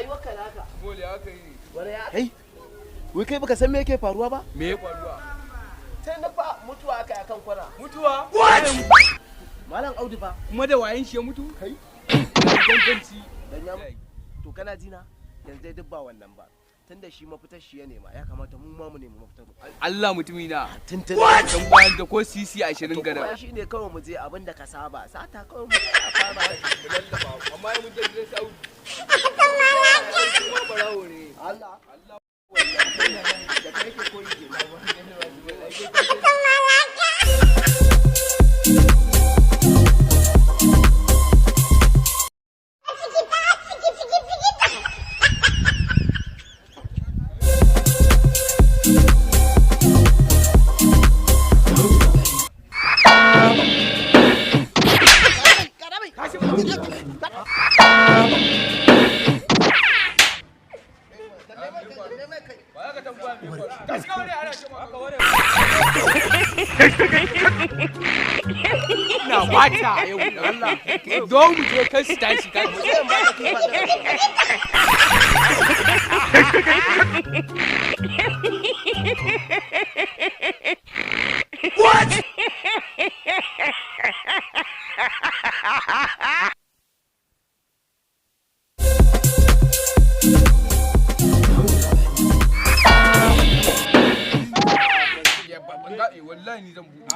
Rayuwarka naka. Bole haka yi. Wani ya Kai, wai kai baka san me yake faruwa ba? Me ya faruwa? Sai na fa mutuwa aka yi akan kwana. Mutuwa? Malam Audu fa. Kuma da wayan shi ya mutu? Kai. Ganganci. Dan ya to kana jina, yanzu dai duk ba wannan ba. Tunda shi mafitar shi ya nema, ya kamata mu ma mu nemi mafitar mu. Allah mutumi na. Tuntun. Dan bayan da ko sisi 20 To gana. kuma shi ne kawai mu je abin da ka saba. Sata kawai mu je a fara. Mu lallaba amma mun je gidan Saudi. Kuma barawo ne. Allah. Allah. Da kai ke koyi kenan. Na bata yau Allah. Zo mu je kan su tashi ka. Wallahi ni zan buɗe.